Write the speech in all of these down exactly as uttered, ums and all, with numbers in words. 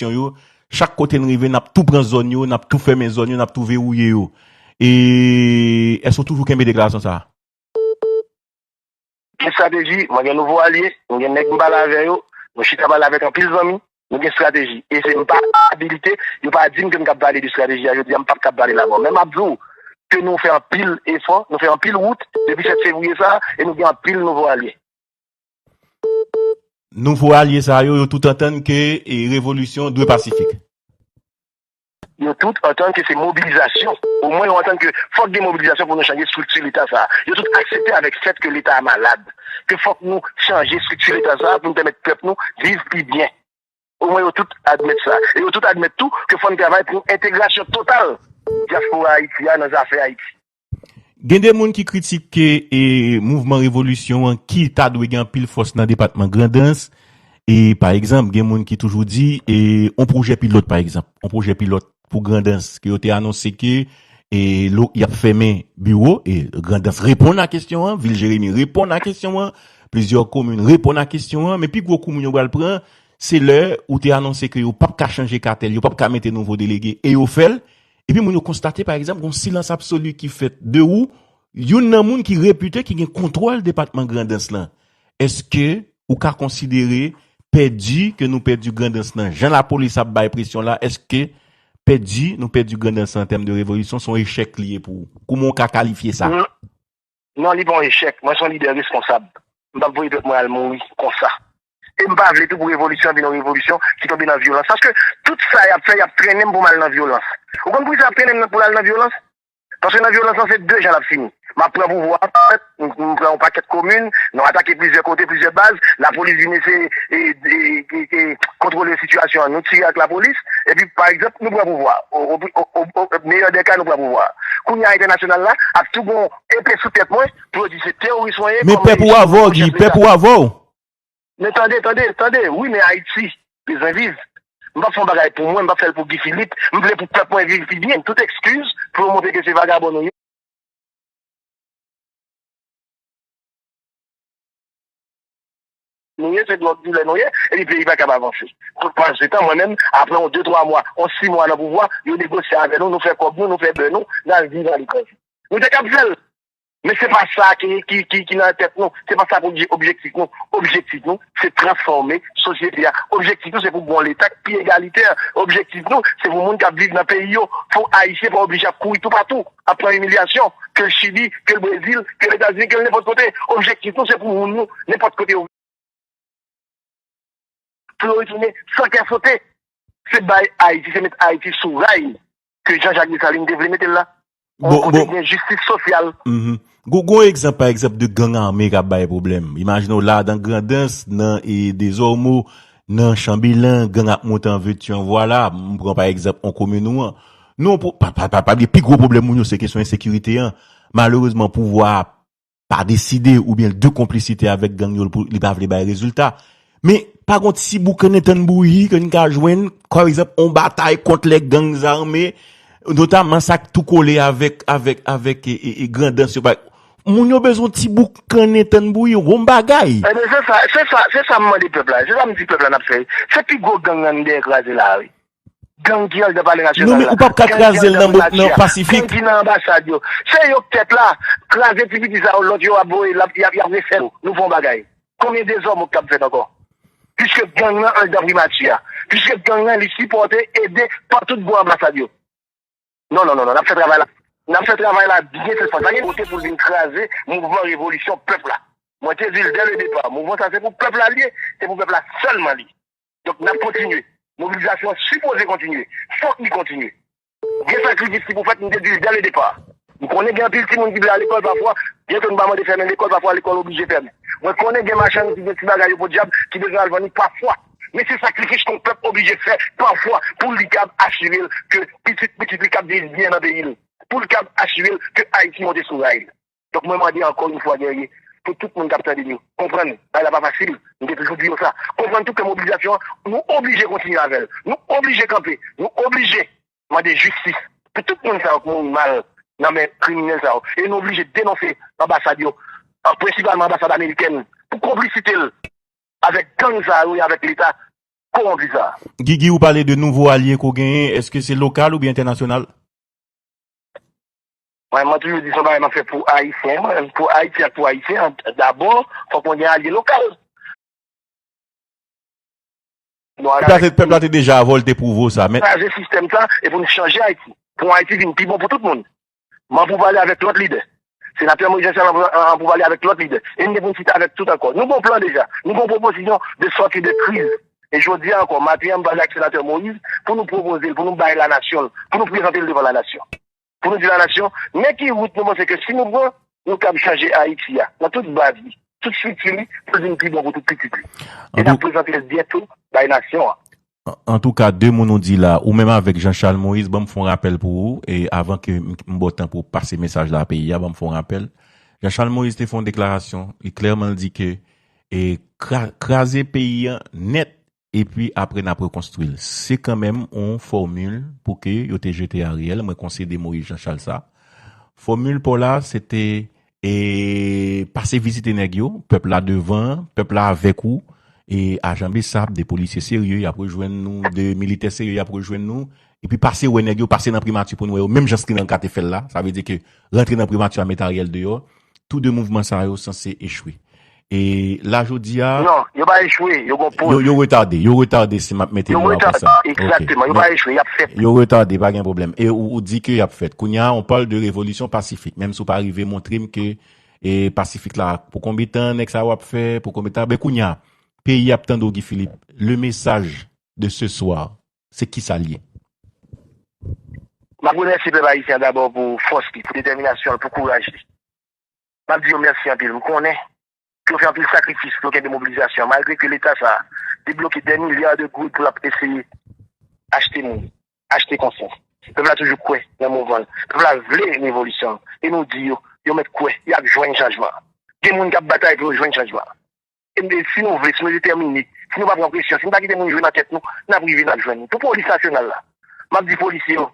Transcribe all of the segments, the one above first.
revolisyon yo, chak kote n rive, n ap tou pran zòn yo, n ap tou fèmen zòn yo, n ap tou vewouye yo. E èske w toujou kenbe deklarasyon sa a? Gen estrateji, mwen gen nouvo alye, mwen gen nèg m pale avè yo, mwen chita pale avèk anpil zanmi, nou gen estrateji. E se m pa abilite, yo pa di m ke m kab pale de estrateji a jodi a, m p ap kab pale l avè w. Men m ap di w ke nou fè anpil efò, nou fè anpil wout depi sèt fevriye sa a, e nou gen anpil nouvo alye. Nouvo alye sa yo, yo tout antann ke e, revolisyon dwe pasifik. Yo tout antann ke se mobilizasyon. Omwen yo antann ke fòk gen mobilizasyon pou nou chanje estrikti Leta sa a. Yo tout aksepte avèk fèt ke Leta a malad. Ke fòk nou chanje estrikti Leta sa a pou nou pèmèt pèp nou viv pi byen. Omwen yo tout admèt sa. E yo tout admèt tou ke fò n travay pou entegrasyon total dyaspora Ayiti a nan zafè Ayiti. Gen de moun ki kritike e, mouvman revolisyon an ki ta dwe gen anpil fòs nan depatman Grandans. E pa egzanp, gen moun ki toujou di e, on pwojè pilòt pa egzanp, on pwojè pilòt pou Grandans ke yo te anonse ke e, lo, y ap fèmen biwo e Grandans reponn a kesyon an, vil Jeremi reponn a kesyon an, plizyè komin reponn a kesyon an, men pi gwo kou moun yo pral pran, se lè ou te anonse ke yo p ap ka chanje katèl, yo p ap ka mete nouvo delege e yo fè l, epi moun yo konstate pa egzanp gon silans absoli ki fèt de ou, youn nan moun ki repite ki gen kontwòl depatman Grandans lan. Èske ou ka konsidere pèdi ke nou pèdi Grandans lan jan lapolis ap bay presyon la, èske pèdi nou pèdi Grandans lan an tèm de revolisyon se yon echèk li ye pou ou? Kouman ou ka kalifye sa? Non, li pa yon echèk. Mwen se yon lidè responsab. M p ap voye pèp mwen al mouri konsa. E m pa vle tou pou revolisyon an vin yon revolisyon ki tonbe nan vyolans. Paske tout sa y ap fè, y ap trennen m pou m al nan vyolans. Ou konn poukisa y ap trennen m pou l al nan vyolans? Paske nan vyolans lan, se de jan l ap fini. M ap pran pouvwa a, m m pran yon pakèt komin, nou atake plizyè kote, plizyè baz, lapolis vin eseye e, e, e, e, kontwole sitiyasyon an, nou tire ak lapolis, epi pa egzanp, nou pran pouvwa a. O, o, o, o, o meyè dè ka, nou pran pouvwa a. Kounye a entènasyonal la ap tou gon epe sou tèt mwen pou yo di se teworis mwen ye. Men pèp ou avè w, Guy, pèp ou avè w. Men tande, tande, tande, wi, men Ayiti bezwen viv. M p ap fè yon bagay pou mwen, m p ap fè l pou Guy Philippe. M vle pou pèp mwen viv pi byen. Tout ekskiz pou yo montre ke se vagabon nou ye. Nou ye, se dwòg dilè nou ye, epi peyi pa kab avanse. Pandan se tan, mwen menm, apre yon de, twa mwa, yon sis mwa nan pouvwa, yo negosye avè nou, nou fè kòb nou, nou fè bè nou, n al viv aletranje. Nou te kab fè l. Men se pa sa ki, ki, ki, ki nan tèt nou. Se pa sa pou di objektif nou. Objektif nou, se transfòme sosyete a. Objektif nou, se pou gen yon Leta ki pi egalitè. Objektif nou, se pou moun k ap viv nan peyi yo, pou Ayisyen pa oblije ap kouri toupatou, ap pran imilyasyon, ke l Chili, ke l Brezil, ke l Etazini, ke l nenpòt kote. Objektif nou, se pou moun nou, nenpòt kote yo pou yo retounen san kè sote. Se bay Ayiti, se met Ayiti sou ray ke Jean Jacques Dessalines te vle mete l la. Yon kote gen jistis sosyal. Gon, gon egzanp, pa egzanp, de gang ame k ap bay pwoblèm. Imajine w la, nan Grandans, nan e, Dezòmo, nan Chanbelan, gang ap monte an veti an vwala. M pran, pa egzanp, yon komin ou an. Nou, pa, pa, pa, pa bliye, pi gwo pwoblèm moun yo, se kesyon ensekirite an. Malerezman, pouvwa a pa deside oubyen l de konplisite avèk gang yo pou li pa vle bay rezilta. Men pa gon ti boukannen tann bouyi ke n ka jwenn, pa egzanp, yon batay kont lè gang zame, notaman sa k tou kole avèk, avèk, avèk e, e, e, Grandans yo. Pa, moun yo bezwen yon ti boukannen tann bouyi, yon bon bagay. Ebyen, se sa, se sa, se sa m mande pèp la, se sa m di pèp la n ap fè. Se pi gwo gang nan n dèyè kraze la a, wi. Gang ki anndan palè nasyonal la. Non, men ou p ap ka kraze l nan pasifik. Gang ki nan anbasad yo. Se yo k tèt la. Kraze ti piti sa yo, lòt yo ap voye, y ap, y ap refè yo. Nou fè yon bagay. Konbyen dezòm ou k ap fèt ankò? Piske gang nan anndan primati a. Piske gang nan li sipòte, ede pa tout bò anbasad yo. Non, non, non, non, n ap fè travay la. N ap fè travay la byen, se pa gen kote pou l vin kraze mouvman revolisyon pèp la. Mwen te di l dè le depa, mouvman sa se pou pèp la l ye, se pou pèp la sèlman li. Donk, n ap kontinye. Mobilizasyon an sipoze kontinye. Fòk li kontinye. Gen sakrifis ki pou fèt, m te di l dè le depa. M konnen gen anpil timoun ki vle al lekòl pafwa, byenke nou pa mande fèmen lekòl, pafwa lekòl oblije fèmen. Mwen konnen gen machann ki gen ti bagay yo podyab, ki bezwen al vann li pafwa. Men se sakrifis yon pèp oblije fè pafwa pou li kab asire l ke pitit pitit li kab viv byen nan peyi l. Pou li kab asire l ke Ayiti monte sou ray l. Donk, mwen mande ankò yon fwa dènye, pou tout moun k ap tande nou, konprann, bagay la pa fasil, m te toujou di yo sa. Konprann tou ke mobilizasyon an, nou oblije kontinye avè l. Nou oblije kanpe. Nou oblije mande jistis pou tout moun sa yo k mouri mal nan men kriminèl sa yo. E nou oblije denonse anbasad yo, prensipalman anbasad amerikèn, pou konplisite l avèk gang sa yo e avèk Leta kowonpi sa. Gigi, ou pale de nouvo alye ke w genyen, èske se lokal oubyen entènasyonal? Mwen, mwen toujou di se yon bagay m ap fè pou Ayisyen, mwen, pou Ayiti ak pou Ayisyen. Dabò, fòk mwen gen alye lokal. Pèp la te, pèp la te deja avè w, l te pwouve w sa. Men kraze sistèm sa, e pou n chanje Ayiti. Pou Ayiti vin pi bon pou tout moun. Mwen pou pale avèk lòt lidè. Senatè Moïse Jean Charles an pou pale avèk lòt lidè. E n gen pou n chita avèk tout ankò. Nou gen yon plan deja. Nou gen yon pwopozisyon de sòti de kriz. E jodi a ankò, maten an, m pale ak senatè Moïse pou nou pwopoze l, pou nou bay lanasyon l, pou nou prezante l devan lanasyon. Pou nou di lanasyon, men ki wout nou panse ke si nou pran, nou kab chanje Ayiti a, nan tout baz li, tout estrikti li, pou l vin pi bon pou tout pitit li. E n ap prezante l byento bay nasyon an. An, antouka, de moun ou di la, ou menm avèk Jean Charles Moïse, ban m fè yon rapèl pou ou, e avan ke m, m ba w tan pou w pase mesaj la a peyi a, ban m fè yon rapèl. Jean Charles Moïse te fè yon deklarasyon, li klèman l di ke, e, kra-, kraze peyi an nèt, epi apre n ap rekonstwi l. Se kanmenm yon fòmil pou ke yo te jete Ariel, mwen konsede Moïse Jean Charles sa. Fòmil pa w la, se te, e, pase vizite nèg yo, pèp la devan, pèp la avèk ou, e ajan Besap, de polisye serye, y ap rejwenn nou, de militè serye, y ap rejwenn nou, epi pase wè nèg yo, pase nan primati pou nou wè yo, menm jan Sri Lanka te fè l la, sa vle di ke rantre nan primati a met Ariel deyò, tou de mouvman sa yo sanse echwe. E la jodi a, non, yo pa echwe, yo gon poz. Yo, yo retade, yo retade si m ap mete mo a konsa. Yo retade, egzakteman, yo pa echwe, y ap fèt. Yo retade, pa gen pwoblèm. E ou, ou di ke y ap fèt. Kounye a, on parle de révolution pacifique. Menm si w pa rive montre m ke, e, pasifik la, pou konbyen tan nèg sa yo ap fè, pou konbyen tan, ben kounye a, peyi ap tande w, Guy Philippe. Le message de ce soir, se kisa l ye? M ap remèsye pèp ayisyen an dabò pou fòs li, pou detèminasyon l, pou kouraj li. M ap di yo mèsi anpil. M konnen ke yo fè anpil sakrifis pou yo kenbe mobilizasyon an, malgre ke Leta sa a debloke dè milya de goud pou l ap eseye achte moun, achte konsyans. Pèp la toujou kwè nan mouvman l. Pèp la vle revolisyon. E nou di yo, yo mèt kwè, y ap jwenn chanjman. Gen moun k ap batay pou yo jwenn chanjman. E si nou vle, si nou detèmine, si nou pa pran presyon, si nou pa kite moun jwe nan tèt nou, n ap rive, n ap jwenn. Pou polis nasyonal la, m ap di polisye yo,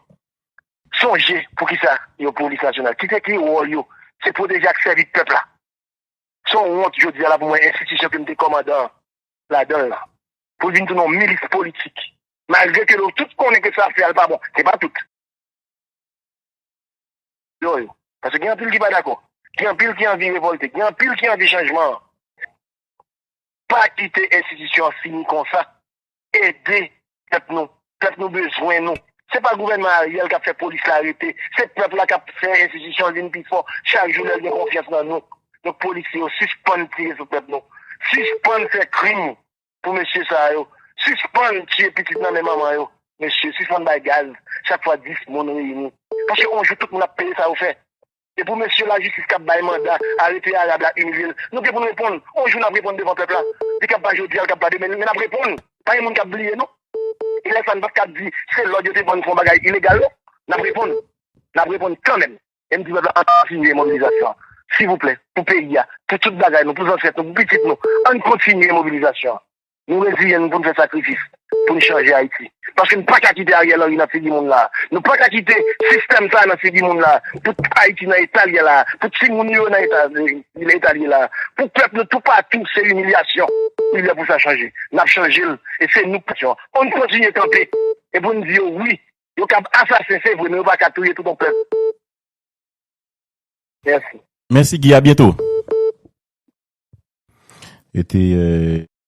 sonje poukisa yo polis nasyonal. Kite ki wòl yo, se pwoteje ak sèvi pèp la. Se yon wont jodi a la pou mwen enstitisyon ke m te kòmandan ladan l la, pou l vin tounen yon milis politik. Malgre ke nou tout konnen ke sa ap fè a l pa bon, se pa tout. Yo, yo. Paske gen anpil ki pa dakò. Gen anpil ki anvi revòlte. Gen anpil ki anvi chanjman an. Pa kite enstitisyon an fini konsa. Ede pèp nou. Pèp nou bezwen nou. Se pa gouvènman Ariel k ap fè polis la rete. Se pèp la k ap fè enstitisyon an vin pi fò. Chak jou lè l gen konfyans nan nou. Donk, polisye yo, sispann tire sou pèp nou. Sispann fè krim pou mesye sa yo. Sispann tiye pitit nan men manman yo. Mesye, sispann bay gaz chak fwa dis moun reyini. Paske yon jou tout moun ap peye sa yo fè. E pou mesye lajistis k ap bay manda, arete Arab la, imilye l, nou gen pou n reponn. Yon jou n ap reponn devan pèp la. Li kab pa jodi a, li kab pa demen, men n ap reponn. Pa gen moun k ap bliye, non. E lè sa, n p ap kab di se lòd yo te ban n fè yon bagay ilegal, non. N ap reponn. N ap reponn kanmenm. E m di pèp la, ann kontinye mobilizasyon an. Silvouplè, pou peyi a, pou tout bagay nou, pou zansèt nou, pou pitit nou, ann kontinye mobilizasyon an. Nou reziyen nou pou n fè sakrifis, pou n chanje Ayiti. Paske n pa ka kite Ariel Henry nan figi moun la. Nou pa ka kite sistèm sa a nan figi moun la. Pou Ayiti nan eta l ye la, pou timoun nou yo nan eta, eta l ye la, pou pèp nou toupatou, se imilyasyon. Li lè pou sa chanje. N ap chanje l, e se nou k pou chanje. Ann kontinye kanpe, e pou n di yo, wi, yo kab asasen, se vre, men yo pa ka touye tout yon pèp. Mèsi. Mèsi, Guy. A byento. E te, euh,